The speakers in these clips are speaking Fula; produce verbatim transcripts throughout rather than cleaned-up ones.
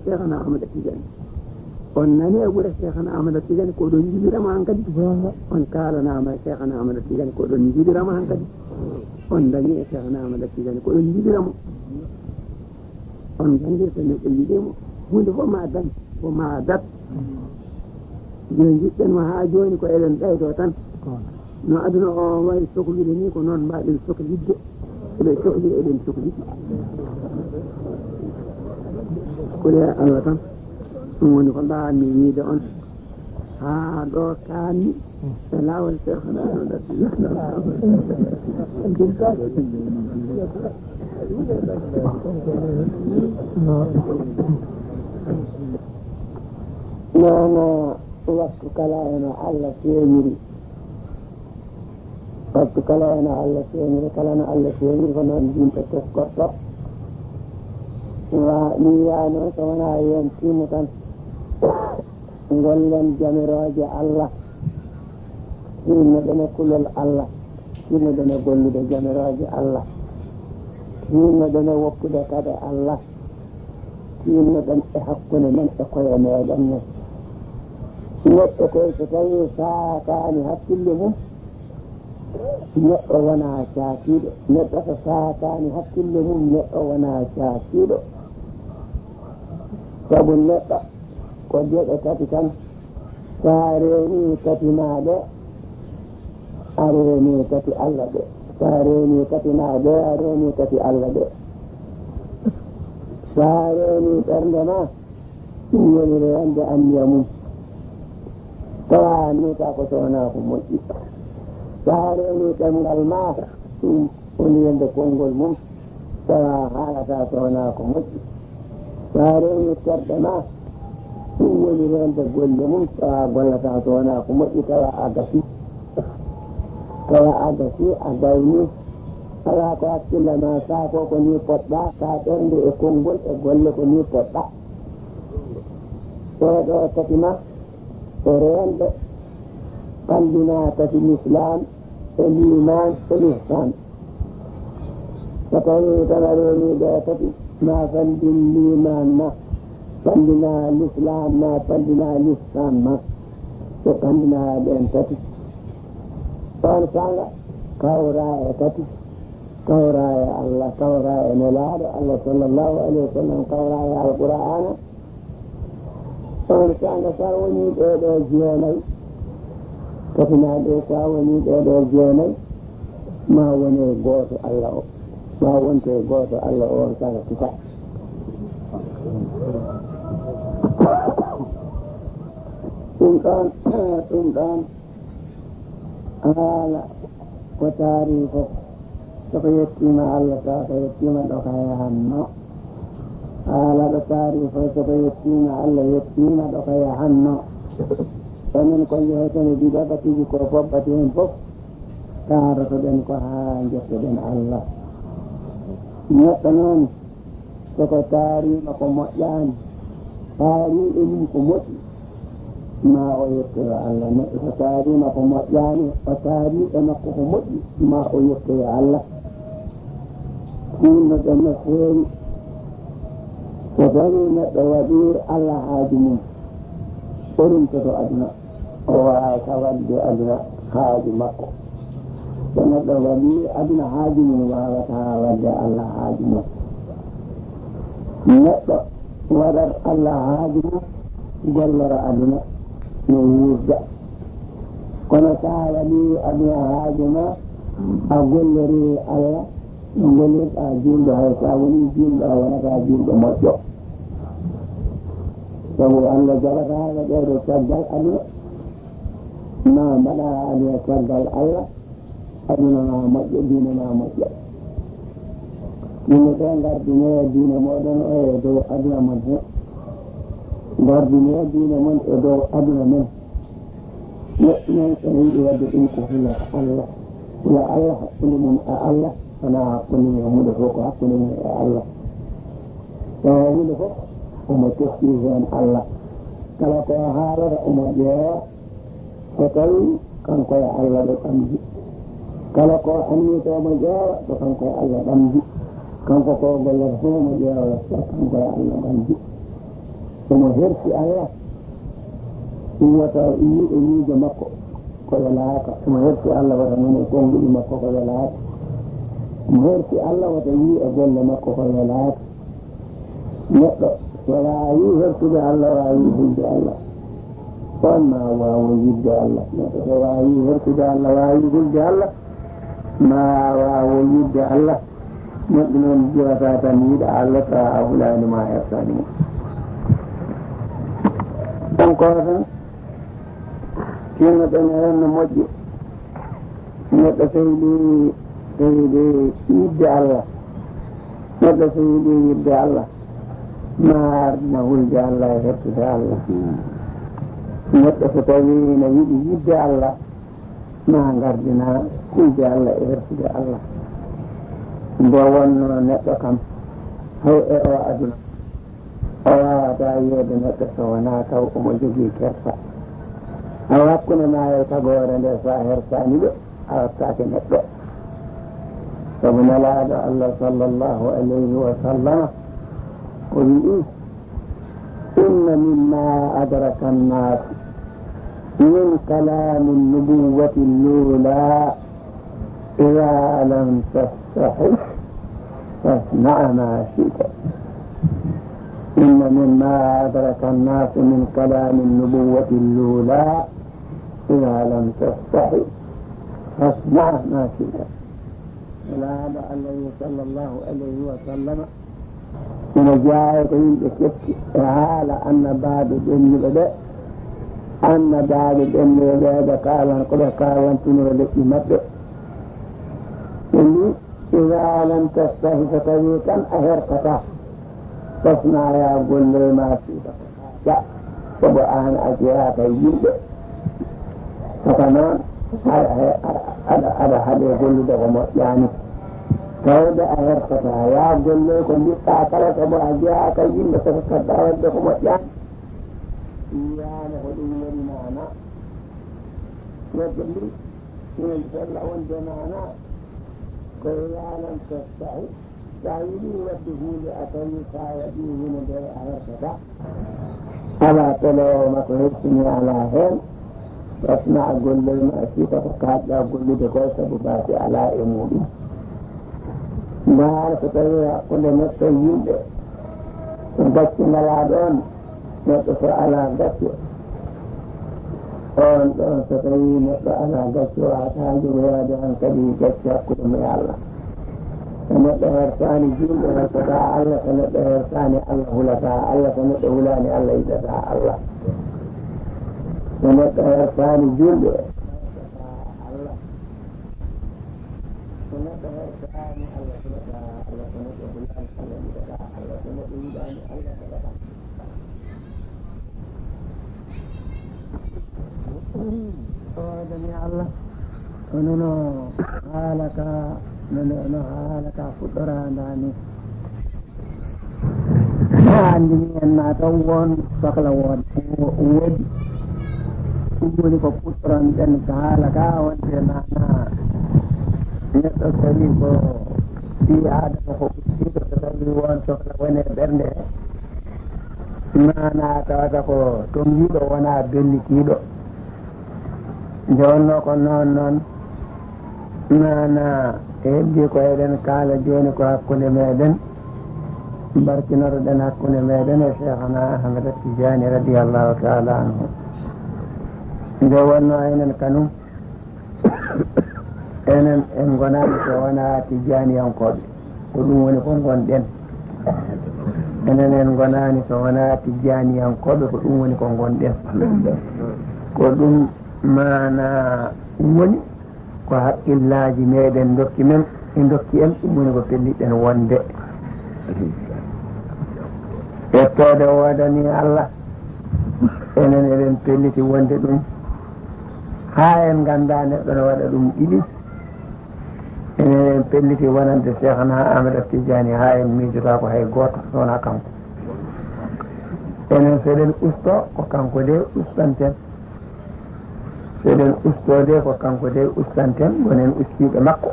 Seexana Ahmada Tijani. On nani e ɓure Seexana Ahmada Tijani ko ɗon njiɗirama hankadi. On kaalanaama e Seexana Ahmada Tijani ko ɗon njiɗirama hankadi. On dañi e Seexana Ahmada Tijani ko ɗon njiɗiramo. On ganndirta neɗɗo yiɗimo. Huunde fof ma dañ, ko ma dat. Yo njiɗɗen mo haa jooni ko eɗen ɓeydo tan. No aduna o wayi soklude ni, ko noon mbaɗen soklidde. Eɗen sokli, eɗen sokli. Ko ɗe Allah tan. Ɗum woni ko mbaawatmi wiide on. Haa ɗo kaanmi. E laawol Seexna. Nono, waktu kala eno Allah feeñiri. Waktu kala eno Allah feeñiri, kala no Allah feeñiri, ko noon yimɓe teskorto. Wa-, mi wiya noon, so wonaa yon tinno tan. Ngollen jamirooje Allah. Tinnoɗen e kulol Allah. Tinnoɗen e gollude jamirooje Allah. Tinnoɗen e woppude kade Allah. Tinnoɗen e hakkunde men e koye meɗen men. Neɗɗo koy so tawii saakaani hakkille mum, neɗɗo wonaa caakiiɗo. Neɗɗo so saakaani hakkille mum, neɗɗo wonaa caakiiɗo. Sabu neɗɗo ko geɗe tati tan. So a reenii tati maa ɗe, a reenii tati Allah ɗe. So a reenii tati maa ɗe, a reenii tati Allah ɗe. So a reenii ɓernde maa, ɗum woni reende anniya mum. Tawa a anniyata ko so wonaa ko moƴƴi. So a reenii ɗemngal maa, ɗum woni wonde konngol mum, tawa haalataa so wonaa ko moƴƴi. So a reenii terɗe maa, ɗum woni reende golle mum, tawa gollataa so wonaa ko moƴƴi, tawa a gasii. Tawa a gasii, a gaynii. Alaa ko hakkille maa saakoo ko nii poɗɗaa, ka ɓernde e konngol e golle ko nii poɗɗaa. Ɗee ɗoo tati maa, ko reende panndinaa tati lislaam e liimaan e lihsaan. So tawii tan a reenii ɗee tati, ma fanndin liimaan ma, fanndinaa lislaam ma, fanndinaa lihsaan ma. So fanndinaa ɗeen tati, oon saanga kawraa e tati, kawraa e Allah, kawraa e Nelaaɗo Allah sallallahu alayhi wa sallam, kawraa e Alqur'aana. Oon saanga so a wonii ɗee ɗoo jeenay, tati maa ɗee, so a wonii ɗee ɗoo jeenay, ma wone gooto Allah o, ma wonte gooto Allah o, oon saanga kisa. Ɗum ɗoon, ɗum ɗoon, haala ko taari fof, so ko yettiima Allah, tawa ko yettiima ɗo ka yahanno. Haala ɗo taari fof, so ko yettiima Allah, yettiima ɗo ka yahanno. Enen ko njeheten e ɗiɗaɓa tigi, ko fof ɓati heen fof, taarotoɗen ko haa njettoɗen Allah. Neɗɗo noon, so ko taariima ko moƴƴaani, taari e mum ko moƴƴi, ma o yettoyo Allah. Neɗɗo so taariima ko moƴƴaani, o taari e makko ko moƴƴi, ma o yettoyo Allah. Tinnoɗen no feewi. So tawii neɗɗo waɗii Allah haaju mum, o rumtoto aduna. O waawata waɗde aduna haaju makko. So neɗɗo waɗii aduna haaju mum, waawataa waɗde Allah haaju mum. Neɗɗo waɗat Allah haaju mum, gollora aduna, no wuurda. Kono so a waɗii aduna haaju ma, a gollorii Allah, golloraa juulɗo, hay so a wonii juulɗo, a wonataa juulɗo moƴƴo. Sabu Allah jaɓataa waɗeede caggal aduna. Ma mbaɗa aduna caggal Allah, aduna ma moƴƴa, diine ma moƴƴa. Yimɓe ɓe ngardinee diine mooɗon o e dow aduna mon he. Ngardinee diine mon e dow aduna men. Neɗɗo noon ene yiɗi waɗde ɗum ko hula Allah. Hula Allah hakkunde mum e Allah, wonaa hakkunde mum e huunde fof, ko hakkunde mum e Allah. Tawa huunde fof omo teskii heen Allah. Kala ko haalata omo ƴeewa so tawii kanko e Allah ɓe ɓamdi. Kala ko anniyata omo ƴeewa so kanko e Allah ɓamdi. Kanko ko gollata fof omo ƴeewa so kanko e Allah ɓamdi. Omo hersi Allah, ɗum wata yiide miijo makko ko welaaka. Omo hersi Allah, wata nane konnguɗi makko ko welaaka. Omo hersi Allah, wata yiide golle makko ko welaaka. Neɗɗo so waawi hersude Allah, waawi hulde Allah, on ma waawo yiɗde Allah. Neɗɗo so waawi hersude Allah, waawi hulde Allah, ma waawo yiɗde Allah. Neɗɗo noon jiwata tan yiɗa Allah, tawa a hulaani ma a hersaani mo. Encore tan, tinnoɗen heen no moƴƴi. Neɗɗo so yiɗi, so yiɗi yiɗde Allah, neɗɗo so yiɗi yiɗde Allah, ma ardina hulde Allah e hertude Allah. Neɗɗo so tawi no yiɗi yiɗde Allah, ma ngardina hulde Allah e hertude Allah. Nde wonno neɗɗo kam, hay e o aduna, o waawata yiyeede neɗɗo so wonaa taw omo jogii kersa. Awa hakkunde ma e tagoore nde, so a hersaani ɗo, a wattaake neɗɗo. Sabu Nelaaɗo Allah sallallahu alayhi wa sallama o wi'i, إن مما أدرك الناس من كلام النبوة الأولى، إذا لم تستحي فاصنع ما شئت. إن مما أدرك الناس من كلام النبوة الأولى، إذا لم تستحي فاصنع ما شئت. Nelaaɗo Allah sallallahu alayhi wa sallama, ina jeyaa ko yimɓe keɓti e haala annabaaɓe ɓennuɓe ɓe. Annabaaɓe ɓennuɓe ɓe, ɓe kaalan ko ɓe kaalantunoo leƴƴi maɓɓe. Ɓe mbii, إذا لم تستحي, so tawii tan a hersataa, فاصنع, yaa golloy ma sifa ko kaaja, sabu aan a jeyaaka e yimɓe. Saka noon, aɗa, aɗa, aɗa, aɗa haɗee gollude ko moƴƴaani. Tawde a hersataa, yaa golloy ko njiɗɗaa kala, sabu a jeyaaka e yimɓe, saka kaɗɗaa waɗde ko moƴƴaani. Wiyaama ko ɗum woni maana. Neɗɗo mbii, ina fella wonde maana ko إذا لم تستحي. So a yiɗii waɗde huunde, a tawi so a waɗii huunde nde a hersataa, alaa peloowo ma ko hersinii alaa heen, فاصنع, golloy ma sifa ko kaajɗaa gollude ko, sabu baasi alaa e muuɗum. Ndaar so tawii hakkunde neɗɗo e yimɓe, so gacce ngalaa ɗoon, neɗɗo so alaa gacce, oon ɗoon so tawii neɗɗo alaa gacce, waawataa jogoyaade hankadi gacce hakkunde mum e Allah. So neɗɗo hersaani juulɗo, hersataa Allah, so neɗɗo hersaani Allah, hulataa Allah, so neɗɗo hulaani Allah, yiɗataa Allah. So neɗɗo hersaani juulɗo, hersataa Allah. So neɗɗo hersaani Allah, hulataa Allah, so neɗɗo hulaani Allah, yiɗataa Allah, so neɗɗo yiɗaani Allah, heɓataa. Oodani Allah, kono no haala ka, no, no, no haala ka fuɗɗoraanda ni. A anndini en ma taw won sokla won wo-, woodi. Ɗum woni ko fuɗɗoranɗen ka haala ka, wonde maana neɗɗo tawi ko ɓii Aadama ko ɓuttiiɗo, so tawi won sokla woni e ɓernde he, maana tawata ko tongiiɗo, wonaa bellitiiɗo. Nde wonnoo ko noon noon, maana e heddii ko eɗen kaala jooni ko hakkunde meeɗen, mbarkinoro-ɗen hakkunde meeɗen e Seekhana Ahmad Tijaani radiyallahu taala anhu. Nde wonnoo enen kanum, enen en ngonaani so wonaa Tijaaniyankooɓe. Ko ɗum woni ko ngonɗen. Enen en ngonaani so wonaa Tijjaaniyankooɓe, ko ɗum woni ko ngonɗen. Ko ɗum maanaa woni ko haqqillaaji meeɗen ndokki men, ɓe ndokki en, ɗum woni ko pellitɗen wonde. Yettoode woodanii Allah, enen eɗen pelliti wonde ɗum, haa en nganndaa neɗɗo no waɗa ɗum ɗiɗi. Enen en pelliti wonande Seekhana Ahmad Tijaani haa en miijotaako hay gooto so wonaa kanko. Enen so eɗen ustoo, ko kanko de ustanten. So eɗen ustoo de, ko kanko de ustanten, ngonen ustiiɓe makko.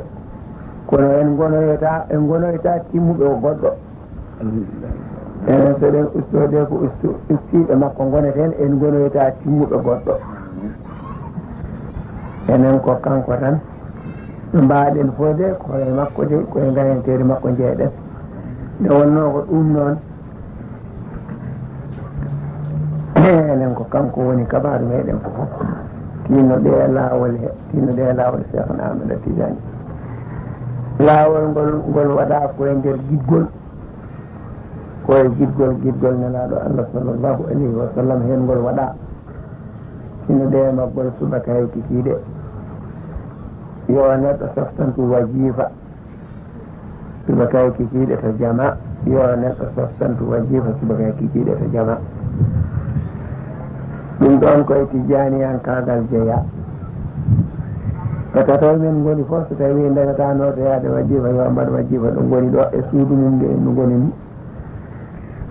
Kono en ngonoyta, en ngonoyta timmuɓe o goɗɗo. Enen so eɗen ustoo ɗe ko ustu, ustiiɓe makko ngoneten, en ngonoyta timmuɗo goɗɗo. Enen ko kanko tan. No mbaaɗen fof de, ko e makko de, ko e ngayanteeri makko njeyɗen. Nde wonnoo ko ɗum noon, enen ko kanko woni kabaaru meɗen fof. Tinno ɗe laawol he, tinno ɗe laawol Seexna Ahmada Tijaani. Laawol ngol, ngol waɗaa ko e nder giggol. Ko e giggol, giggol Nelaaɗo Allah sallallahu alayhi wa sallam heen ngol waɗaa. Hino ɗe maggol subaka e kikiiɗe. Yo neɗɗo softantu wajifa subaka e kikiiɗe to jama. Yo neɗɗo softantu wajifa subaka e kikiiɗe to jama. Ɗum ɗoon ko e tijjaaniyankaagal jeyaa. Ko tato men ngoni fof, so tawii ndewetaanoo to yaade wajifa, yo mbaɗ wajifa ɗo ngoni ɗo e suudu mum nde en ngoni ni.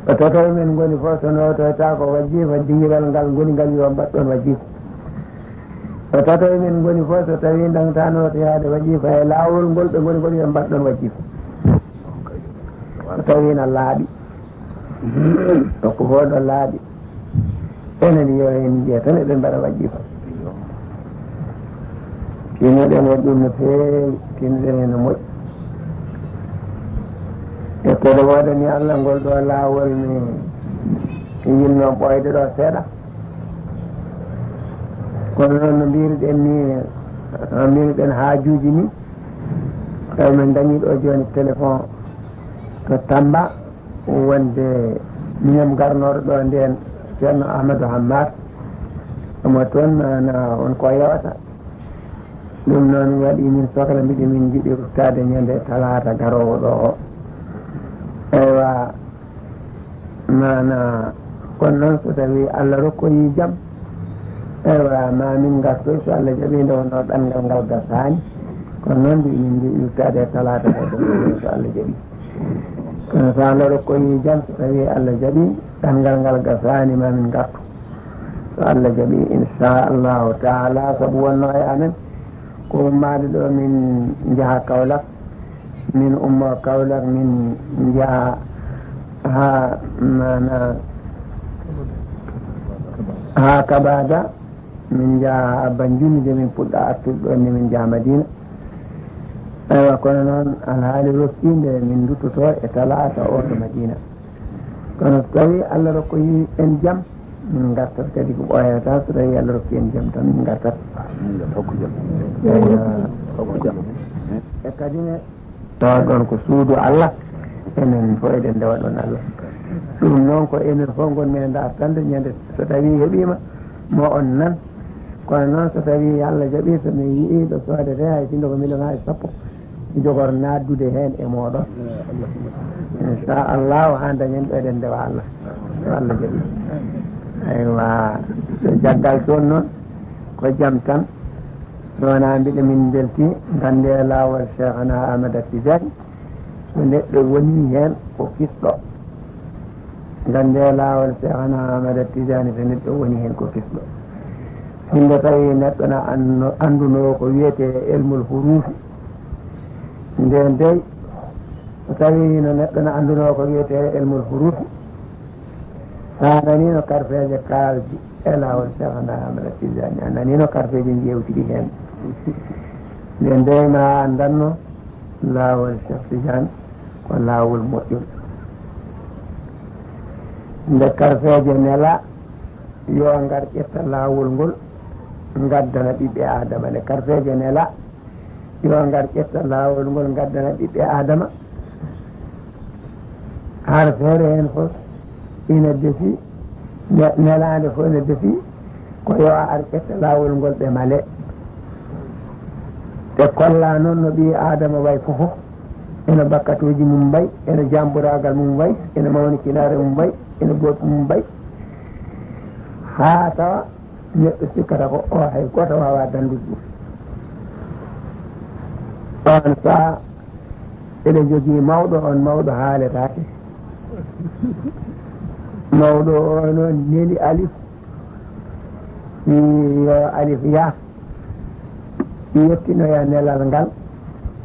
Ko tato men ngoni fof, so nootoytaako wajifa, diiral ngal ngoni ngal yo mbaɗ ɗoon wajifa. Ko tato men ngoni fof, so tawii ndewetaanoo to yaade wajifa e laawol ngol ɓe ngoni ngol yo mbaɗ ɗoon wajifa. So tawii na laaɓi. Ko fof ɗo laaɓi. Enen yo en njiya tan eɗen mbaɗa wajifa. Tinnoɗen e ɗum no feewi, tinnoɗen e no moƴƴi. E kono waɗani Allah ngol ɗo laawol mi yinno ɓooyde ɗo seeɗa. Kono noon no mbiruɗen ni, no mbiruɗen haajuuji ni, tawi min dañi ɗo jooni téléphone to Tamba. Wonde miñam garnooɗo ɗo ndeen, Ceerno Ahmadou Hammar, omo toon, na, na on ko yewata. Ɗum noon waɗi min sokla mbiɗi min njiɗi ruftaade ñande talaata garoowo ɗo o. Eywa, mana, kono noon so tawii Allah rokkoyi jam, eywa, ma min ngartoy so Allah jaɓii nde wonnoo ɗanngal ngal gasaani. Kono noon mbiɗi min njiɗi ruftaade talaata garoowo ɗo so Allah jaɓii. Kono so Allah rokkoyi jam, so tawii Allah jaɓii, ɗanngal ngal gasaani, ma min ngartu. So Allah jaɓii, inchallahu taala, sabu wonnoo e amen ko ummaade ɗo min njaha Kaolack, min ummo Kaolack, min njaha haa mana haa Kabada, min njaha haa Banjul, nde min puɗɗa artude ɗo, nde min njaha Madina. Eywa, kono noon alhaali rokkiinde min nduttoto e talaata o to Madina. Kono so tawii Allah rokkoyi en jam, min ngartat kadi ko ɓooyata, so tawii Allah rokki en jam tan min ngartat. Eywa. E kadi ne, tawa ɗoon ko suudu Allah, enen fof eɗen ndewa ɗoon Allah. Ɗum noon ko enen fof ngonmi e dartande ñande so tawii heɓiima mo on nan. Kono noon so tawii Allah jaɓii, so min yiyii ɗo soodete hay sinno ko million ŋaaji sappo, mi jogor naatdude heen e mooɗon. Inchallahu haa dañen ɗo eɗen ndewa Allah. So Allah jaɓii. Eywa, so jaggal toon noon ko jam tan. So wonaa mbiɗa min mbelti, nganndee laawol Cheikhana Ahmada Tidiane. So neɗɗo wonii heen ko kisɗo. Nganndee laawol Cheikhana Ahmada Tidiane, so neɗɗo wonii heen ko kisɗo. Sinno tawii neɗɗo na anno-, anndunoo ko wiyetee elmul huruufi. Ndeen dey, so tawii no neɗɗo na anndunoo ko wiyetee elmul huruufi, so a nanii no karfeeje kaaldi e laawol Cheikhana Ahmada Tidiane, a nanii no karfeeje njeewtiri heen. Ndeen dey ma a anndanno laawol Cheikh Tidiane ko laawol moƴƴol. Nde karfeeje nela yo ngar ƴetta laawol ngol, ngaddana ɓiɓɓe Aadama. Nde karfeeje nela yo ngar ƴetta laawol ngol, ngaddana ɓiɓɓe Aadama. Har feere heen fof ina defi, ne-, nelaande fof ina defi ko yo a ar ƴetta laawol ngol ɓe male. Ɓe kolla noon no ɓii Aadama wayi fof, ena bakkatuuji mum mbayi, ena jaamburaagal mum wayi, ena mawnikinaare mum mbayi, ena booɗi mum mbayi, haa tawa neɗɗo sikkata ko o hay gooto waawaa danndude ɗum. Oon sahaa eɗen njogii mawɗo, oon mawɗo haaletaake. Mawɗo o noon neli alif, yo alif yah, yettinoya nelal ngal,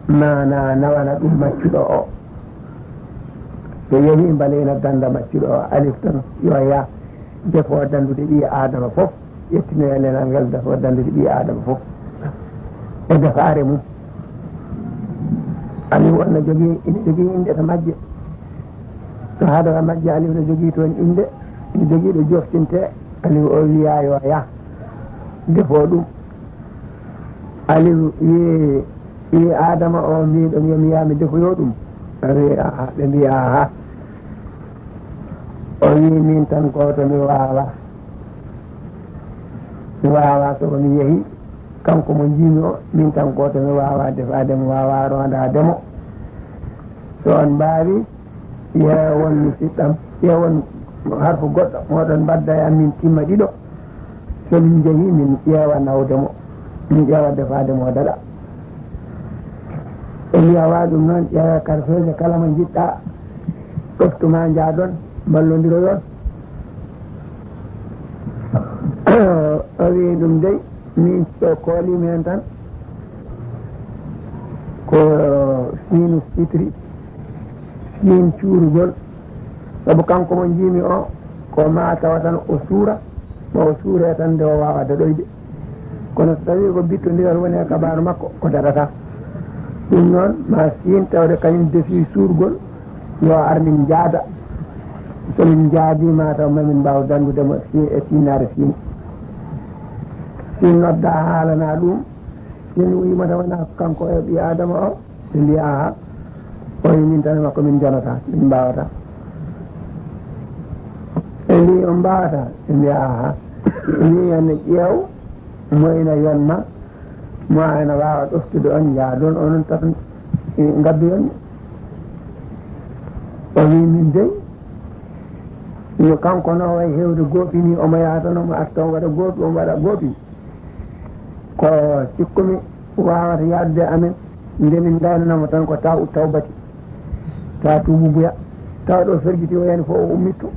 maanaa nawana ɗum maccuɗo o. So yehii mbaleyna dannda maccuɗo o, alif tan, yo yah, defo danndude ɓii Aadama fof, ƴettinoya lelal ngal, defo danndude ɓii Aadama fof e defaare mum. Aliw on no jogii, ina jogii innde to majje. To hadara majje, Aliw no jogii toon innde, ina jogii ɗo joftintee. Aliw o wiyaa yo yah, defo ɗum. Aliw wii, wii Aadama o, mbiiɗon yo mi yah mi defoyo ɗum? Ɓe mbii, "Aha." Ɓe mbii, "Aha." O wii, "Min tan gooto mi waawaa. Mi waawaa, so mi yehii, kanko mo njiimi o, min tan gooto mi waawaa defaade, mi waawaa roondaade mo. So on mbaawi, ƴeewon mi siɗɗam, ƴeewon harfu goɗɗo, mooɗon mbadda e am, min timma ɗiɗo. So min njehii, min ƴeewa nawde mo, min ƴeewa defaade mo o daɗa." O wiya, "Wa ɗum noon, ƴeewa karfeeje kala mo njiɗɗa, ɗoftu ma njaadon, mballondiroyon." O wiyi ɗum dey, min ɗo kooliimi heen tan, ko siinu sitri, siin cuurugol. Sabu kanko mo njiimi o, ko ma tawa tan o suura, ma o suure tan nde o waawa daɗoyde. Kono so tawii ko bittondiral woni e kabaaru makko, o daɗataa. Ɗum noon, ma siin tawde kañum defii suurgol, yo ar min njaada. So min njaadii, ma taw ma min mbaaw danndude mo si-, e tiinnaare siin. Siin noddaa haalanaa ɗum, siin wiima taw wonaa ko kanko e ɓii Aadama o. Ɓe mbiya, "Aha." O wi, "Min tan e makko min njonataa, min mbaawataa." Ɓe mbi, "On mbaawataa?" Ɓe mbiya, "Aha." O wi, "Hannde ƴeew mo ina yonma, mo ina waawa ɗoftude on, njaadon onon tata, ngaddoyon mo." O wi, "Min dey, yo kanko no wayi heewde goopi ni, omo yaha tan, omo arta, omo waɗa goopi, omo waɗa goopi." Ko sikkumi waawata yaɗde amen, nde min ngaynanamo tan ko taw tawbati, ta tuubu buya, tawa ɗo fergiti o yani fof o ummitto,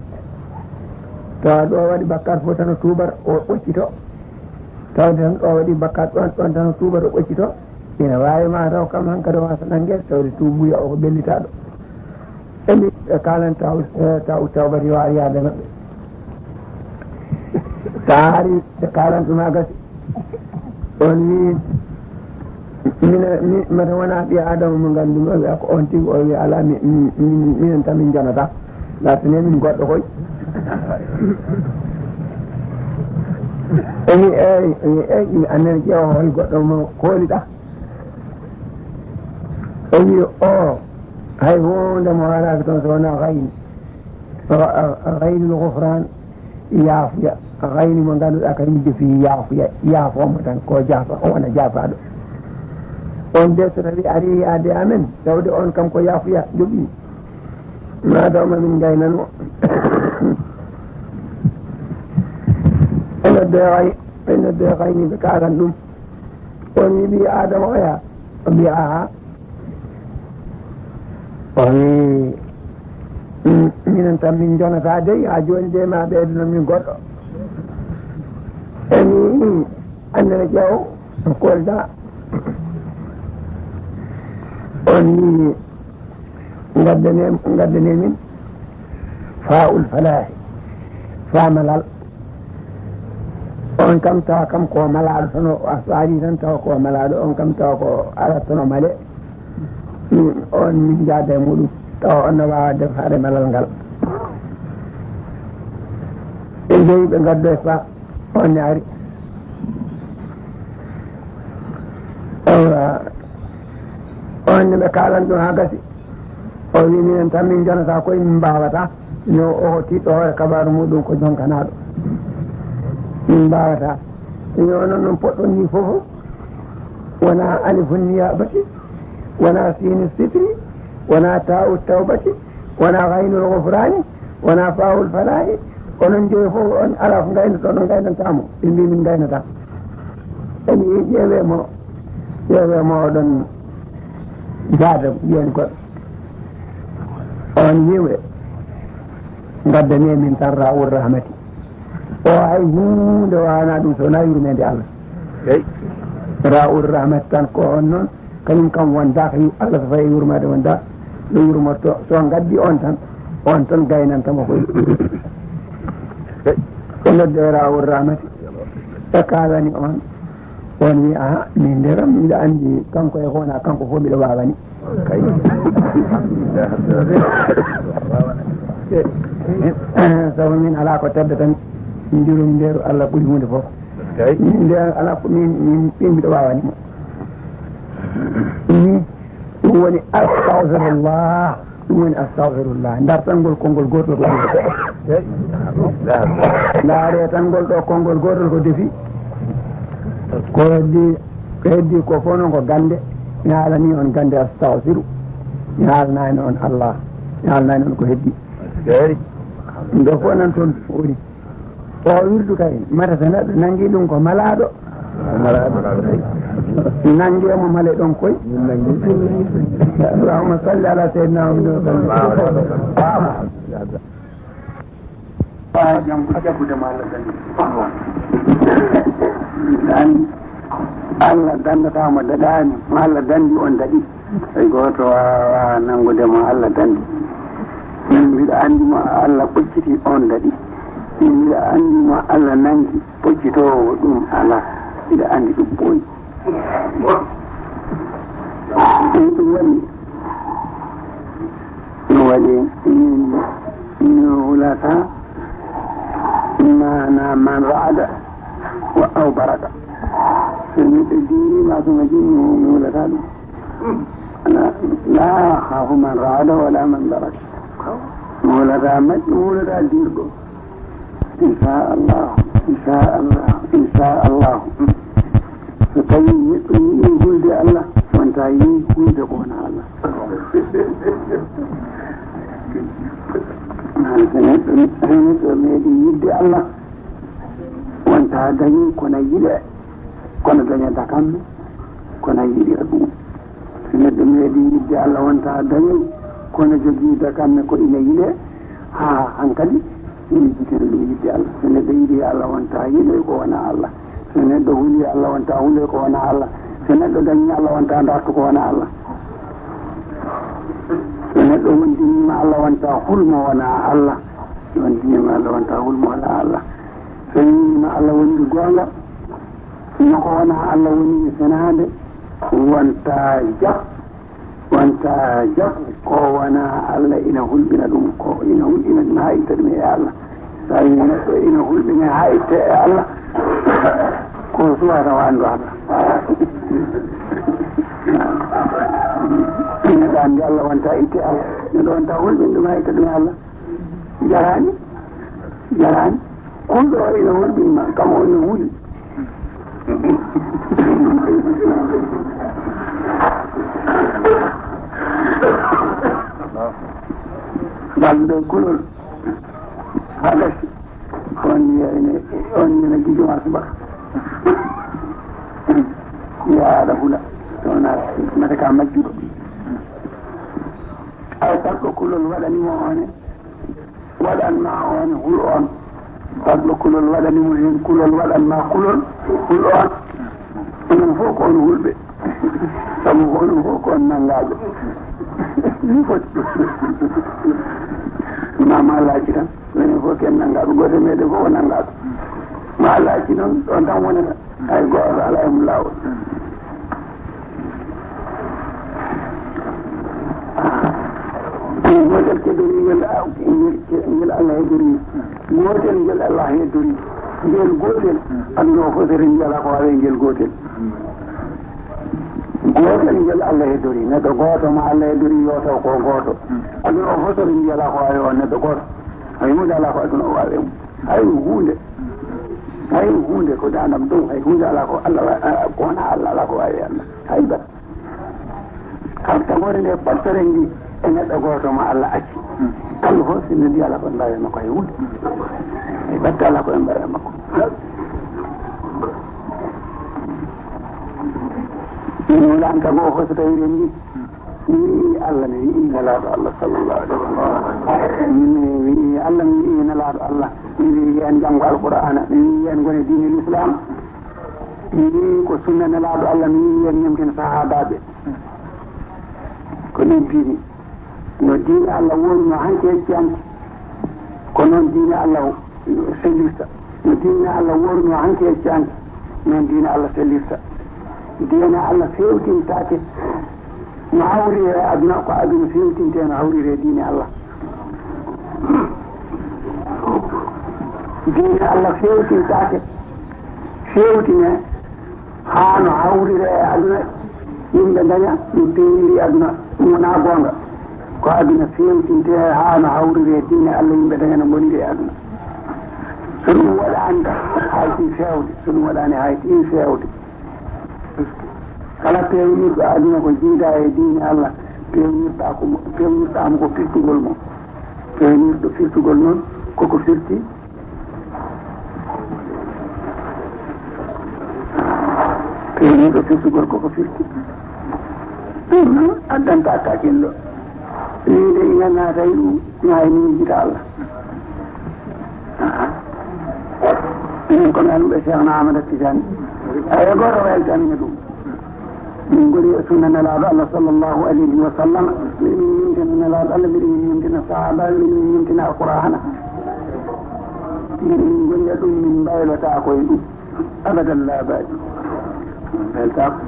tawa ɗo waɗi bakkat fof tan o tuubar o ɓoccito, tawde tan ɗo waɗi bakkat ɗon, ɗon tan o tuubar o ɓoccito, ina waawi ma taw kam hankadi o wasa nanngeede, tawde tuubu buya o ko ɓellitaaɗo. Emi ɓe kaalan taw, eh, taw, tawbati yo ar yaade maɓɓe. So a ari ɓe kaalan ɗum haa gasi. On wii, "Mina, mi, mata wonaa ɓii Aadama mo nganndu-mi?" O wiya, "Ko on tigi." O wiya, "Alaa, mi, mi, mi, minen tan min njonataa. Laatane min goɗɗo koy." O wii, "Eey." O wii, "Eey, mi annene ƴeewa hol goɗɗo mo kooliɗaa." O wii, "O, hay huunde mo haalaaka toon so wonaa gayni. Gayni no gofraan, yaafuya. Gayni mo ngannduɗaa kañum defi yaafuya, yaafoo mo tan, ko jaafa, o wona jaafaaɗo." On de so tawi ari yaade amen, tawde on kam ko yaafuya joɓi, ma taw ma min ngaynano. Ɓe nodde gay-, ɓe nodde gayni ɓe kaalan ɗum. On wii ɓii Aadama oya? O mbiya, "Aha." O wii, "Mm, minen tan min njonataa dey, haa jooni dey ma ɓeyduno min goɗɗo." O wii, "Annene ƴeew, kolda." On wii, Ngaddane, ngaddane min faa'ul falaahi, faa malal. On kam tawa kam ko malaaɗo tan, o a faali tan tawa ko malaaɗo, on kam tawa ko alat tan o male. Min, on min njaada e muɗum, tawa on no waawa defaade malal ngal. Ɓe njehi ɓe ngaddoyi faa. On ne ari. Awa, on ne ɓe kaalan ɗum haa gasi. O wi, "Minen tan min njonataa koye, min mbaawataa." No o tiɗɗo hoore kabaaru muɗum ko jonkanaaɗo. "Min mbaawataa." Yo onon noon poɗɗon ni fof. Wonaa alifun niyaabati, wonaa siini sitri, wonaa taa'u tawbati, wonaa gaynul gofraani, wonaa faawul falaahi, onon joyo fof on alaa ko ngaynoton, on ngaynantaa mo. Ɓe mbii, "Min ngaynataa." Ɓe mbii, "Ƴeewee mo, ƴeewee mo oɗon njaada, mbiyen goɗɗo." On wiiwe, "Ngaddanee min tan Raa'ul Rahmati." O hay huunde waawna ɗum so wonaa yurmeende Allah. Eey. Raa'ul Rahmati tan ko on noon, kañum kam wondaaka yu-, Allah so fayi yurmaade wondaa, no yurmorto, so ngaddi on tan, On tan gaynanta mo koy. O nodde Raawol Rahmati. Ɓe kaalani on. On wi, "Aha, min de kam miɗa anndi kanko e hoona, kanko fof miɗo waawani." Sabu min alaa ko teddata mi. Njurum ndeeru Allah ɓuri huunde fof. Min de alaa ko min, min, min miɗo waawani mo. Min Ɗum woni astagfirullah. Ɗum woni astagfirullah. Ndartangol konngol gootol ko defi. Ndaare tangol ɗo konngol gootol ko defi. Ko heddi, ko heddi ko fof noon ko gannde. Mi haalani on gannde astagfiru. Mi haalanaani on Allah. Mi haalanaani on ko heddi. Ɗum ɗo fof nan toon woni. O wirdu kay, mata so neɗɗo nangi ɗum ko malaaɗo. Nange mo male ɗon koy. Allahumma salli ala sayyidina Muhammad wa sallim. Ah, jam ko jaggude mo Allah dandi. An, Allah dandata mo daɗaani, mo Allah dandi on daɗi. Hay gooto waawaa nanngude mo Allah danndi. Min mbiɗa anndi mo Allah ɓocciti, oon daɗi. Min mbiɗa anndi mo Allah nanngi, ɓoccitoowo ɗum alaa. Mbiɗa anndi ɗum ɓooyi. Ɗum, ɗum waɗi, ɗum waɗi min, mi hulataa maana man raada wa aw baraka. So neɗɗo diwii ma suma jin, mi hulataa ɗum. Laa, laa akhaafu man raada wala man baraka. Mi hulataa majjuɗo, mi hulataa diwɗo. Inchallahu, inchallahu, inchallahu. So tawii neɗɗo yiɗii hulde Allah, wontaa yiɗi hulde ko wonaa Allah. So neɗɗo, so neɗɗo meeɗii yiɗde Allah, wontaa dañii ko na yiɗee, kono daña dakamme, ko na yiɗira ɗum. So neɗɗo meeɗii yiɗde Allah, wontaa dañoy kono jogii dakamme ko ina yiɗee, haa hankadi ina jitana ɗum yiɗde Allah. So neɗɗo yiɗii Allah, wontaa yiɗoy ko wonaa Allah. So neɗɗo hulii Allah, wontaa huloy ko wonaa Allah. So neɗɗo dañii Allah, wontaa dartu ko wonaa Allah. So neɗɗo wondiniima Allah, wontaa hul mo wonaa Allah. So wondiniima Allah, wontaa hul mo wonaa Allah. So wiyiima Allah woni goonga, no ko wonaa Allah woni e senaande, wontaa jab. Wonta jaggu ko wonaa Allah ina hulɓina ɗum, ko ina hulɓina ɗum haa itta ɗum e Allah. So a yii neɗɗo ina hulɓina haa itta e Allah, ko suwata o anndu Allah. Neɗɗo anndi Allah wonta itte Allah. Neɗɗo wonta hulɓina ɗum haa itta ɗum e Allah. Jaraani, jaraani. Kulɗo o ina hulɓina, kam o ina huli. Balɗe kulol haa gasi. On wiya ene, on wiya gijo ma subaka. Yaa aɗa hula. Wona mate ka majjuɗo. Ay, balɗo kulol waɗani mo one. Waɗan ma on hul on. Balɗo kulol waɗani mo heen kulol, waɗan ma kulol hul on. Onon fof ko on hulɓe. Sabu ko onon fof ko on nanngaaɓe. Ni foti. Ma, ma laaci tan. Minen fof ken nanngaaɓe. Gooto e meɗen fof ko nanngaaɗo. Ma laaci noon, ɗon tan wonata. Hay gooto alaa e mum laawol. Gootel keddorigel, ngel, ngel Allah heddori. Gootel ngel Allah heddori. Ngel gootel, aduna o fof so renndi alaa ko waawi ngel gootel. Gootel ngel Allah heddori. Neɗɗo gooto mo Allah heddori yo taw ko gooto. Aduna o fof so renndi alaa ko waawi on neɗɗo gooto. Hay huunde alaa ko aduna o waawi e mum. Hay huunde. Hay huunde ko daandam dow, hay huunde alaa ko Allah wa-, a-, ko wonaa Allah, alaa ko waawi Allah. Hay bat. Kala tagoore nde battere ndi e neɗɗo gooto mo Allah acci. Kamɓe fof, si noddi alaa ko ɓe mbaawi e makko hay huunde. Hay batte alaa ko ɓe mbaawi e makko. Min wulaani tago o fof so tawii renndi. Mi wi'i Allah, mi wi'i Nelaaɗo Allah sallallahu alaihi wasallam. Mi wi'i Allah, mi wi'i Nelaaɗo Allah. Mi wi'i en janngo Alqur'aana. Mi wi'i en ngone diine Lislaam. Mi wi'i ko sunna Nelaaɗo Allah. Mi wi'i en ñemten sahaabaaɓe. Ko ɗum diine. No diine Allah wooruno hanki hecci hanki, ko noon diine Allah sellirta. No diine Allah wooruno hanki hecci hanki, noon diine Allah sellirta. Diine Allah feewtintaake no hawrire e aduna, ko aduna feewtinte no hawrire e diine Allah. Diine Allah feewtintaake, feewtine haa no hawrire e aduna, yimɓe daña no peewniri aduna, ɗum wonaa goonga. Ko aduna feewtinte haa no hawrire e diine Allah, yimɓe daña no ngoniri e aduna. So ɗum waɗaani, hayti feewde. So ɗum waɗaani, hayti feewde. Kala peewnirɗo aduna ko jiidaa e diine Allah, peewnirɗaa ko mo, peewnirɗaa mo ko firtugol mo. Peewnirɗo firtugol noon, koko firti. Peewnirɗo firtugol koko firti. Ɗum noon addanta kakinɗo. Wiide ina naata e ɗum, maa e miijita Allah. Minen ko mi almuɓe Cheikhna Ahmada Tijani. Hay gooto weltamina ɗum. Min ngoni e sunna Nelaaɗo Allah sallallahu alayhi wa sallam. Mbiɗa min ñimtina Nelaaɗo Allah, mbiɗa min ñimtina sahaabaaɓe, mbiɗa min ñimtina Alqur'aana. Mbiɗa min golla ɗum, min mbaylotaako e ɗum. Abadan laa baadi. Mbaylotaako.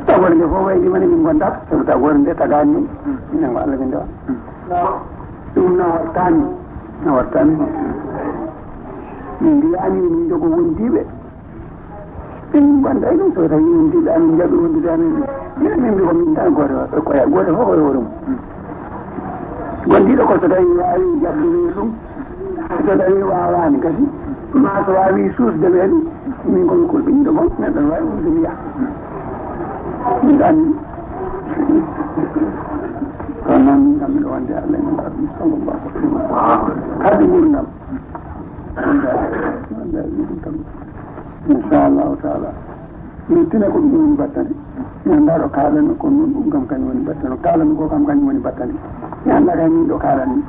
Tagore nde fof wayde mane min ngondaaka, sabu tagore nde tagaani min. Minen ko Allah min ndewa. Ɗum nawartaani, nawartaani. Min mbiyaani min njogo wondiiɓe. Min ngonda e ɗum, so tawi wondiiɓe amin njaɓi wondude amin, min, min mbi ko min tan gooto, ko ya-, gooto fof ko e hoore mum. Gondiiɗo ko so tawi waawi jaɓde ɗum, so tawi waawaani kadi, ma so waawi suusde men, min ko min kulɓiniiɗo boom, neɗɗo ne waawi wonde mi yaha. Min anndi. Kono noon min kam miɗo wonde Allah e Nulaaɗo sallallahu alaihi wa sallam. Kadi ngurndan. Inchallahu taala. Min tine ko ɗum woni battane. Mi anndaa ɗo kaalami ko ɗum, ɗum kam kañum woni battane. Kaalami ko kam kañum woni battane. Mi anndaa kay min ɗo kaalami.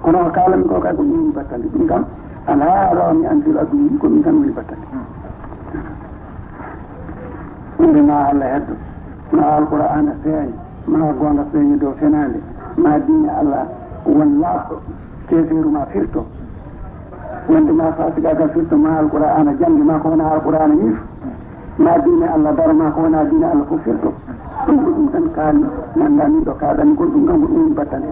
Kono ko kaalami ko kay ko ɗum woni battane. Ɗum kam alaa ɗo mi anndi ɗo aduna ko ɗum tan woni battane. Ɗum ma Allah heddo. Ma Alqur'aana feeña. Ma goonga feeña dow fenaande. Ma diine Allah won laaɓɗo. Keefeeru ma firto. Wonde ma fasikaagal firto, ma Alqur'aana jannge, ma ko wona Alqur'aana ñif. Ma diine Allah daro, ma ko wona diine Allah fof firto. Ɗum ko ɗum tan kaali, mi anndaa min ɗo kaaɗanmi kon, ɗum kam ko ɗum woni battane.